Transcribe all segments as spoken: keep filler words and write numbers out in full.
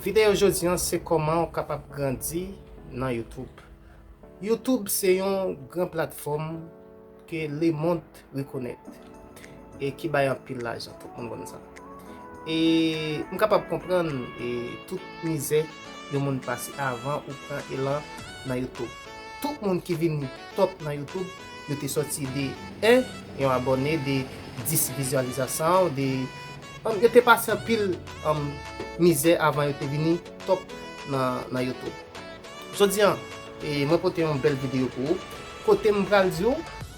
Videyo jodi an se kòman w kapab grandi nan YouTube. YouTube se yon gran platfòm ke lemond rekonèt e ki bay anpil lajan, tout moun konn sa. E m kapab konprann e tout mizè yon moun pase avan ou pran elan nan YouTube. Tout moun ki vin top nan YouTube, yo te sòti de en, yon abòne, de dis vizyalizasyon, de, um, yo te pase anpil, um, mizè avan yo te vini top nan, nan YouTube. Jodi an, e, mwen pote yon bèl videyo pou ou, kote m pral di w,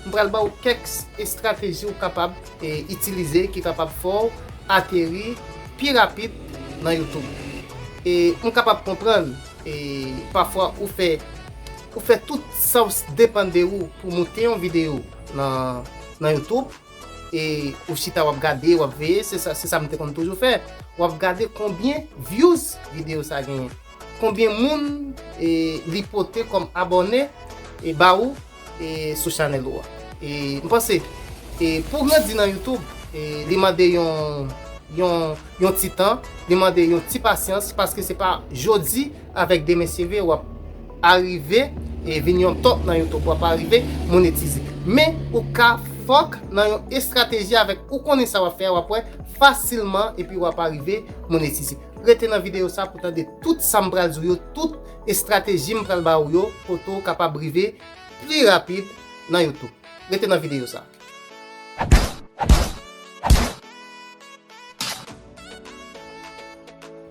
m pral ba w kèk estrateji ou kapab, e, itilize ki kapab fè w ateri pi rapid nan YouTube. E m kapab konprann, e, pafwa ou fè, ou fè tout sa w s-, depann de ou pou moute yon videyo nan, nan YouTube. E ou chita w ap gade, w ap veye, se sa, se sa m te konn toujou fè. W ap gade konbyen views videyo sa genyen. Konbyen moun, e, li pote kòm abòne, e, ba ou, e, sou chanèl ou a. E m panse, e, pou grandi nan YouTube, e, li mande yon, yon, yon ti tan, li mande yon ti pasyans, paske se pa jodi avèk demen seve w ap arive e vin yon top nan YouTube, w ap arive monetize. Men ou ka fòk nan yon estrateji avèk ou konnen sa w ap fè a, w ap wè fasilman epi w ap arive monetize. Rete nan videyo sa pou tande tout sa m pral di w yo, tout estrateji m pral ba ou yo, kote w kapab rive pi rapid nan YouTube. Rete nan videyo sa.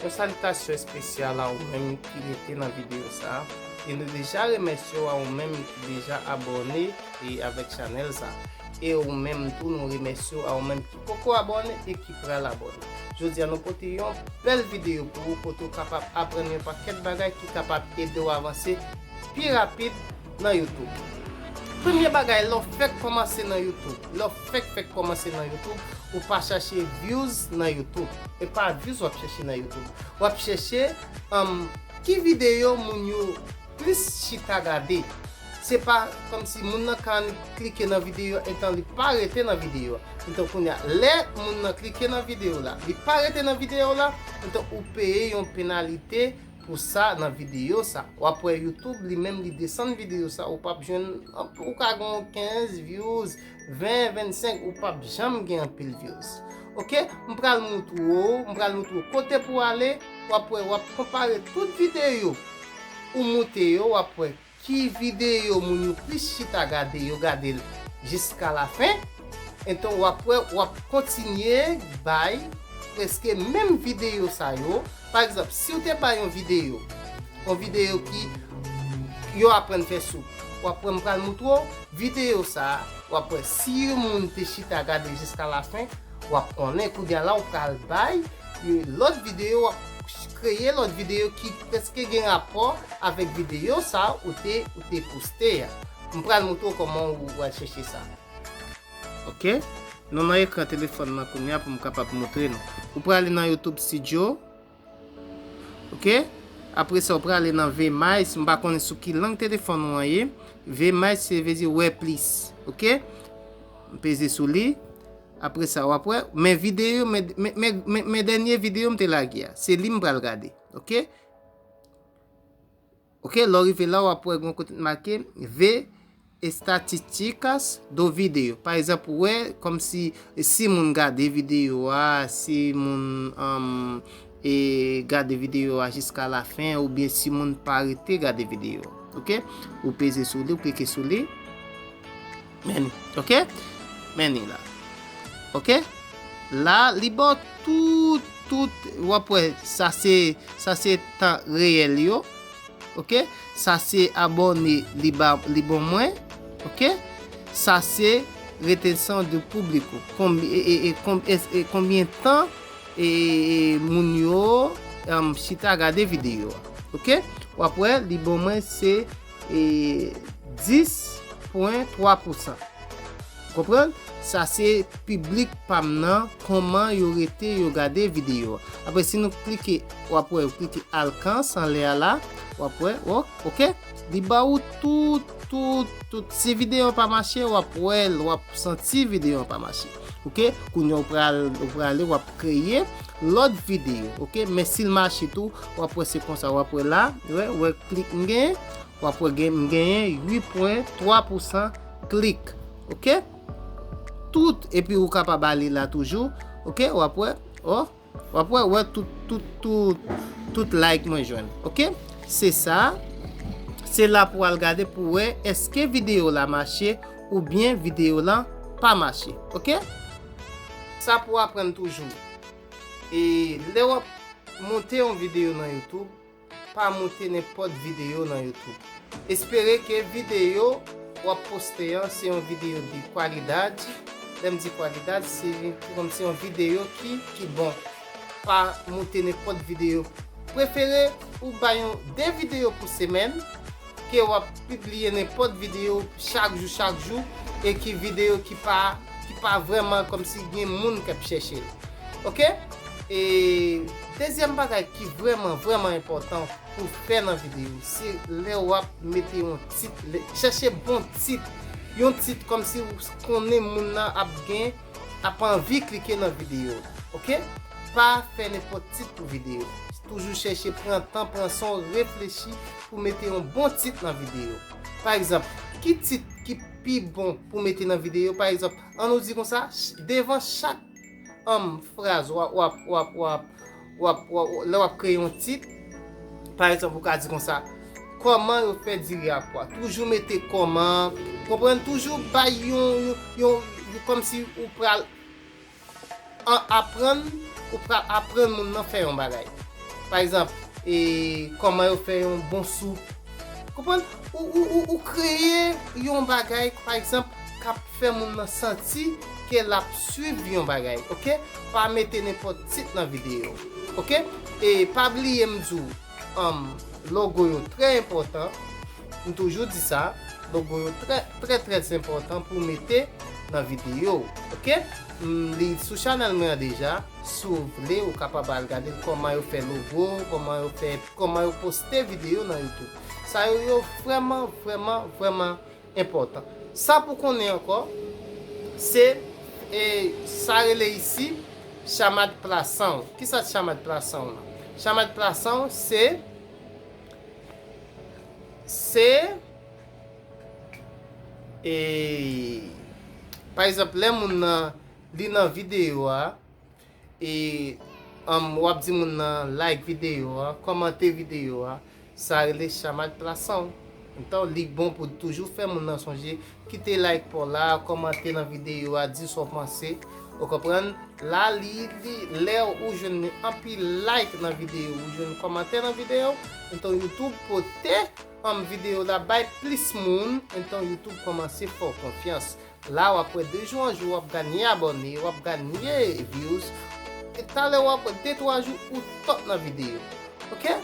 Yon salitasyon espesyal a ou menm ki rete nan videyo sa a, e nou deja remèsye w a ou menm ki deja abòne e avèk chanèl sa. E ou menm tou, nou remèsye w a ou menm ki poko abòne e ki pral abòne. Jodi a, nou pote yon bèl videyo pou ou, kote w kapab aprann yon pakèt bagay ki kapab ede w avanse pi rapid nan YouTube. Premye bagay, lè w fèk kòmanse nan YouTube, lè w fèk, fèk kòmanse nan YouTube, ou pa chache views nan YouTube. E pa views w ap chache nan YouTube. W ap chache, um, ki videyo moun yo plis chita gade. Se pa kòmsi moun nan ka annik klike nan videyo, etan li pa rete nan videyo a. Etan kounye a, lè moun nan klike nan videyo la, li pa rete nan videyo la, etan ou peye yon penalite pou sa nan videyo sa. W ap wè YouTube li menm li desann videyo sa, ou p ap jwenn, ou ka gen kenz views, ven, vennsenk, ou p ap janm gen anpil views. Oke, m pral moutre w, m pral moutre w kote pou w ale, w ap wè, w ap konpare tout videyo ou moute yo, w ap wè ki videyo moun yo plis chita gade, yo gade l jiska lafen. Etan w ap wè, w ap kontinye bay prèske menm videyo sa yo. Pa egzanp, si w te bay yon videyo, yon videyo ki yo aprann fè soup, w ap wè m pral moutre w videyo sa a, w ap wè si yon moun te chita gade jiska lafen, w ap konnen kounye a la w pral bay, e, lòt videyo, w ap kreye lòt videyo ki prèske gen rapò avèk videyo sa a ou te, ou te poste a. M pral moutre w kòman ou pral chèche sa. Oke? Nou nan ekran telefòn nan kounye a pou m kapab moutre nou. Ou prale nan YouTube Studio. Oke? Apre sa, ou prale nan Vmix. M pa konnen sou ki lang telefòn ou an ye. Vmix, se vle di wè plis. Oke? M peze sou li. Apre sa, w ap wè, men videyo, men, men, men, men, men dènye videyo m te lage a. Se li m pral gade. Oke? Oke, lè w rive la, w ap wè gen yon kote k make Ver estatísticas do vídeo. Pa egzanp, ou wè kòmsi si moun gade videyo a, si moun, um, e, gade videyo a jiska lafen, oubyen si moun pa rete gade videyo a. Oke? Ou peze sou li, ou klike sou li. Men li. Oke? Men li la. Oke? La, li ba w tout, tout, w ap wè, sa se, sa se tan reyèl yo. Oke? Sa se abòne li ba, li ban mwen. Oke? Sa se retenção do público. Konbi-, e, e, e, konb-, e, e, konbyen tan, e, e, moun yo, em, chita gade videyo a. Oke? W ap wè, li ban mwen se, e, dis pwen twa pousan. Konprann? Sa se piblik pa m nan, kòman yo rete, yo gade videyo a. Apre, si nou klike, w ap wè, ou klike alcance anlè a la, w ap wè, o-, oke? Li ba ou tout, tout, tout. Si videyo an pa mache, w ap wè l, w ap santi videyo an pa mache. Oke? Kounye a ou pral, ou prale, w ap kreye, lòt videyo, oke? Men si l mache tou, w ap wè se konsa, w ap wè la, wè, wè klik m genyen, w ap wè gen, m genyen uit pwen twa pousan klik, oke? Tout, epi ou kapab ale la toujou, oke? W ap wè, o, w ap wè, wè tout, tout, tout, tout like mwen jwenn, oke? Se sa, se la pou w al gade pou wè èske videyo la mache oubyen videyo la pa mache, oke? Sa pou w aprann toujou. E lè w ap monte yon videyo nan YouTube, pa monte nenpòt videyo nan YouTube. Espere ke videyo w ap poste an se yon videyo de kwalidad. Lè m di kwalidad, se kòm se yon videyo ki, ki bon. Pa monte nenpòt videyo. Prefere ou bay yon de videyo pou semèn, ke w ap pibliye nenpòt videyo chak jou, chak jou, e ki videyo ki pa, ki pa vrèman kòmsi gen moun k ap chèche l. Oke? E dezyèm bagay ki vrèman, vrèman enpòtan pou fè nan videyo, se lè w ap mete yon tit, lè, chèche bon tit, yon tit kòmsi ou konnen moun nan ap gen, ap anvi klike nan videyo, oke? Pa fè nenpòt tit pou videyo. Toujou chèche pran tan, pran san w, reflechi pou mete yon bon tit nan videyo. Pa egzanp, ki tit ki pi bon pou mete nan videyo? Pa egzanp, ann nou di konsa, ch-, devan chak, um, fraz w ap, w ap, w ap, w ap, w ap, w ap, lè w ap kreye yon tit, pa egzanp, ou ka di konsa, kòman yo fè diri a pwa? Toujou mete kòman, konprann, toujou bay yon, yon, yon, yon, kòmsi ou pral an aprann, ou pral aprann moun nan fè yon bagay. Pa egzanp, e, kòman yo fè yon bon soup. Konprann? Ou, ou, ou, ou kreye yon bagay, pa egzanp, k ap fè moun nan santi ke l ap swiv yon bagay, oke? Pa mete nenpòt tit nan videyo, oke? E pa bliye m di w, um, logo yo trè enpòtan. M toujou di sa, logo yo trè, trè, trè enpòtan pou mete nan videyo, oke? M, li sou chanèl mwen an deja. Si w vle, ou kapab al gade kòman yo fè logo, kòman yo fè, kòman yo poste videyo nan YouTube. Sa yo, yo vrèman, vrèman, vrèman enpòtan. Sa pou konnen ankò, se, e, sa rele isi, chamad plasan w. Kisa chamad plasan w lan? Chamad plasan w, se, se, e, pa egzanp, lè moun nan, li nan videyo a, e, um, w ap di moun nan like videyo a, kòmante videyo a, sa rele chamad plasan w. Enton, li bon pou toujou fè moun nan sonje, kite like pa w la, kòmante nan videyo a, di sa w panse. Ou konprann? La, li, li, lè ou jwenn anpil like nan videyo, ou jwenn kòmantè nan videyo, enton YouTube pote, um, videyo la bay plis moun, enton YouTube kòmanse fè w konfyans. La, w ap wè de jou an jou, w ap ganye abòne, w ap ganye views. E talè, w ap wè de twa jou, ou top nan videyo. Oke?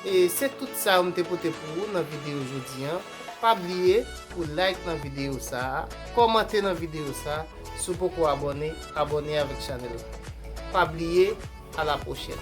E se tout sa yo m te pote pou ou nan videyo jodi an. Pa bliye pou like nan videyo sa a, kòmante nan videyo sa a. Si w poko abòne, abòne avèk chanèl la. Pa bliye, a la pwochèn.